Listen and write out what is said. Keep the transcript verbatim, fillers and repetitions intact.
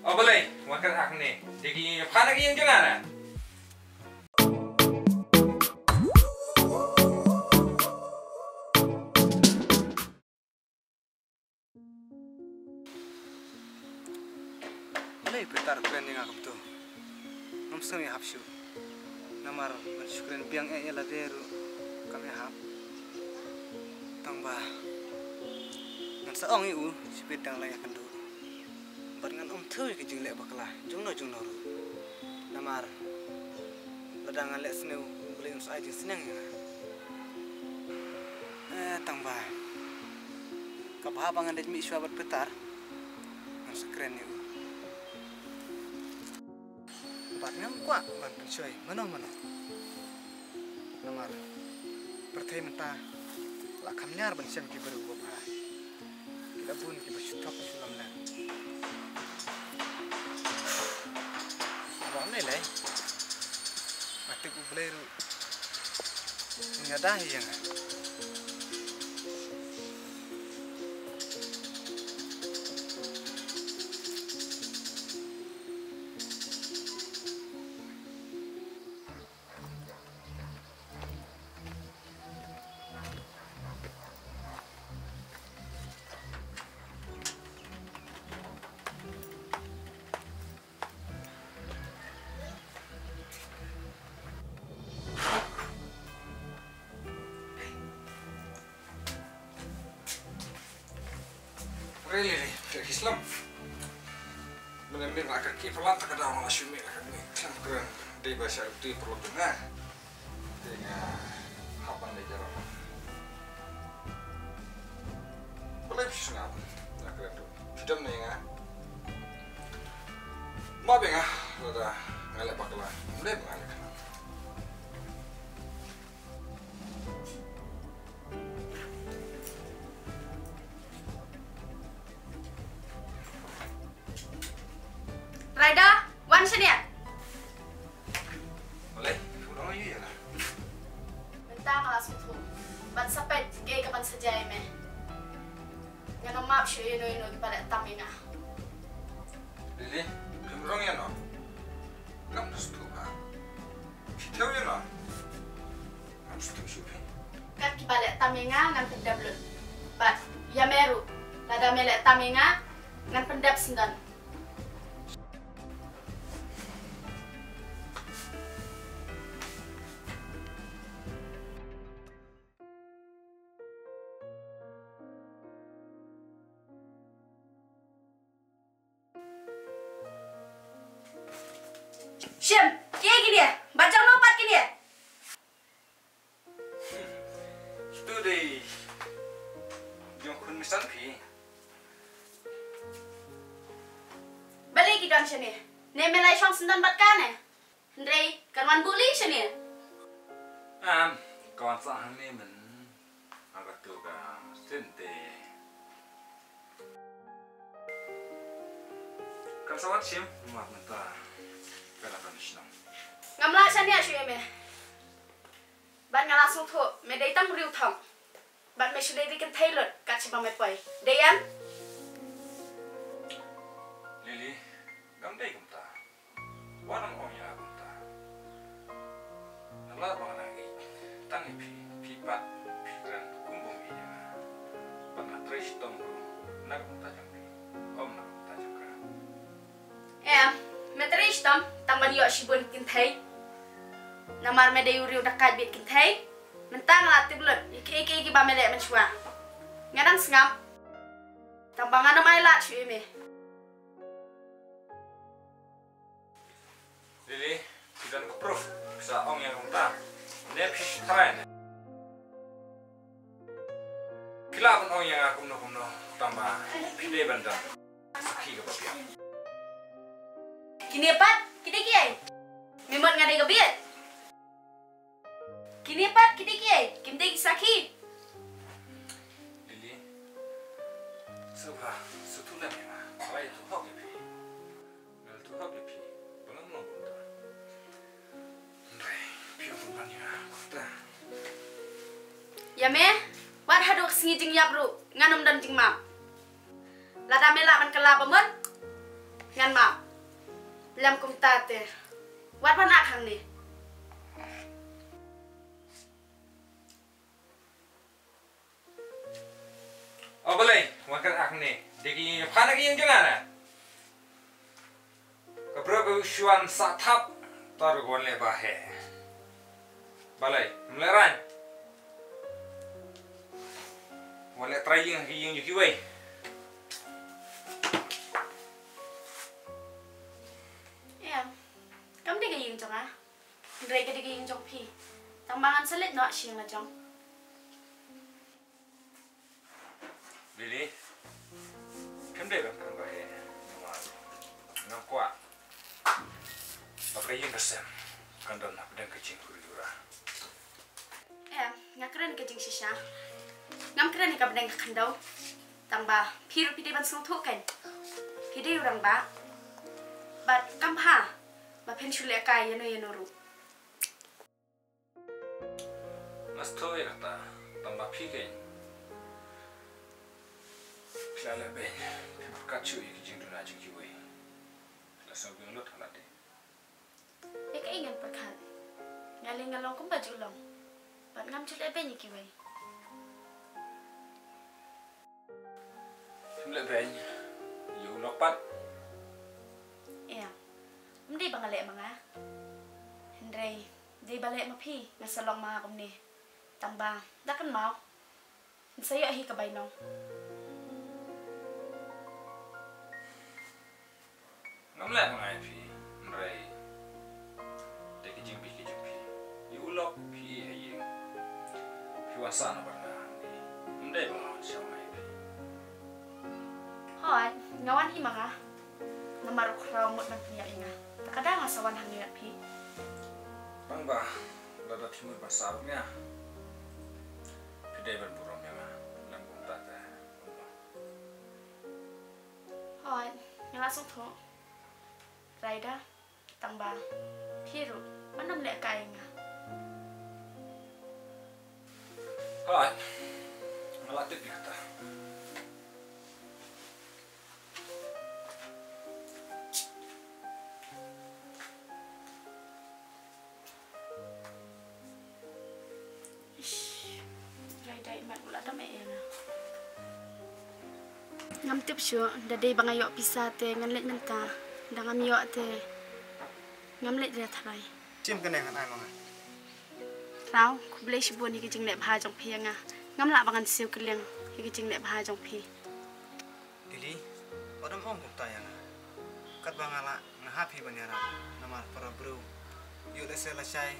O balei, wat kren hangne. Te ki ïa phan ha ki ïing jong nga na. Balei Peter u kren ïa nga kumto? Ngam sngew ïahap shuh. Namar ngan shu kren biang eh ïa lade ruh kam ïahap. Tang ba ngan sa ong ïa u shibit dang la ïakynduh. Bad ngan ym thew ïa ka jingleh bakla jongno jongno ruh. Namar lada ngan leh sniew, U Blei un sa ai jingsneng ïa nga. Eh, tang ba ka bha ba ngan dei mih shuwa bad Peter, ngan sa kren ïa u. Bad ngam kwah ban pynshoi mano mano. Namar pyrthei mynta la kham ñiar ban shem ki briew ba bha. Ki la bun kiba shu thok shu lamler. Ba ne lei. Nga tip U Blei ruh un ïada hi ïa nga. Really, really, really slem. Mynne mynta ka ki pala ta ka daw nga la shu mih la ka mih khlem kren dei ba sha uti paralok jong nga. Dei nga hap ban dei jaroh. Balei phi sngap? Nga kren tu. Phi dom ne nga? Ma be nga lada nga leh bakla. Mlem nga leh khnang. Raida, wan shane. Balei, u dang ïa la. Mynta nga la sngewthuh ban sa peit kaei kaban sa jia ïa me. Ngan ym map shuh ïa ino ino kiba leh tam ïa nga. Lily, phim rong ïa no? Ngam da sngewthuh ba. Phi thew ïa no? Ngam sngewthuh shuh phi. Kat kiba leh tam ïa nga ngan pyndep lut. Bad ïa me ruh, lada me leh tam ïa nga ngan pyndep syndon. Shim, kiei kine? Ba jong no pat kine? Kito dei jong khun Mister P. Balei ki don shane? Ne me la ïashong syndon bad ka ne? Hynrei kan wan buh lieng shane. Em, ka wan sah hangne mynne. Hangta ka sien te. Kan sa wan shim, mat mynta. Ka la kan shnong. Ngam lah shaniah shuh ïa me. Bad nga la sngewthuh, me dei tang briew thong. Bad me shu dei ri kynthei lut, kat shaba me poi. Dei em? Lily, ngam dei kumta. Wat nang ong ïa nga kumta. Nga lah ba nga dang ïeit tang ïa phi, phi pat phi kren kum bym ïeit ïa nga. Bad nga trei shitom ruh na ka bynta jong phi, ym na ka bynta jong ka. Em, me trei shitom tang ban ïoh shibun kynthei. Namar me dei u riew dakaid bad kynthei. Mynta nga la tip lut ïa kiei kiei kiba me leh mynshuwa. Nga dang sngap. Tang ba ngan ym ailad shuh ïa me. Lily, phi don ka proof, phi sa ong ïa nga kumta. Ne phi shu trai ne? Phi lah ban ong ïa nga kumno kumno, tang ba phi dei ban don sakhi kaba biang. Kine pat, kine kiei? Me mut nga dei ka bieit? Kine pat kine kiei? Kim dei ki sakhi. Lily, sngewbha sngewthuh lem ïa nga. Nga la ïathuh hok ïa phi. Nga la ïathuh hok ïa phi ba ngam long kumta. Hynrei phi ym pynban ïa nga kumta. Ïa me, wat haduh ka sngi jingïap ruh ngan ym don jingmap. Lada me lah ban kylla ba mut, Ngan map. Lem kumta te. Wat ban ak hangne. O balei, wan kren ak hangne. Dei ki ïing phan ki ïing jong nga na. Ka briew ka shu wan sah thap, ta ruh ka wan leh ba heh. Balei, ym leh rang. Wan leh trai ïing ha ki ïing jong kiwei. Em, kam dei ka ïing jong nga. Hynrei ka dei ka ïing jong phi. Tang ba ngan sa leit noh sha ïing la jong. Lily, phim dei ban kren ba heh. Namar nga kwah ba ka ïing ka sem kan don hapdeng ka jingkyrkhu jong ngi. Em, nga kren ka jingshisha. Ngam kren ka pdeng ka khyndew. Tang ba phi ruh phi dei ban sngewthuh kan. Phi dei u rangbah. Bad kam bha ba phin shu lehkai ïano ïano ruh. Nga sngewthuh ïa kata, tang ba phi kein phi la leh beiñ, phi pyrkhat shuh ïa ki jingduna jong kiwei. Phi la sngewbha lut ha lade. Ïa kaei ngan pyrkhat? Nga leh nga long kumba ju long. Bad ngam ju leh beiñ ïa kiwei. Phim leh beiñ ïa u lok pat? Ïa, ym dei ba nga leh ma nga. Hynrei dei ba leh ma phi nga sa long ma nga kumne. Tang ba da kynmaw nga sa ïoh hi ka bainong. Ngam leh ma nga ïa phi, hynrei dei ki jingbit ki jong phi. Ïa u lok phi ïa ïing. Phi wan sah na bad nga hangne. Ym dei ba nga wan sha ma nga ïa phi. Hooid, nga wan hi ma nga. Namar u Khraw mut ban pynïap ïa nga. Te ka dei nga sa wan hangne bad phi. Tang ba lada phi mut ban sah bad nga, phi dei ban burom ïa nga. Lem kumta te. Hooid, nga la sngewthuh. Raida, tang ba phi ruh, mano ym lehkai ïa nga. Hooid, nga la tip ïa kata. Ish, Raida, i mat u la dam eh ïa nga. Ngam tip shuh, da dei ba nga ïoh pisa te ngan leit mynta, da ngam ïoh te ngam leit riat tharai. Shim kane ngan ai ma nga. Khraw, khublei shibun ïa ki jingleh bha jong phi ïa nga. Ngam lah ba ngan siew kylliang ïa ki jingleh bha jong phi. Lily, wat nym ong kumta ïa nga. Katba nga lah nga hap hi ban ïarap, namar para briew ïoh lehse lashai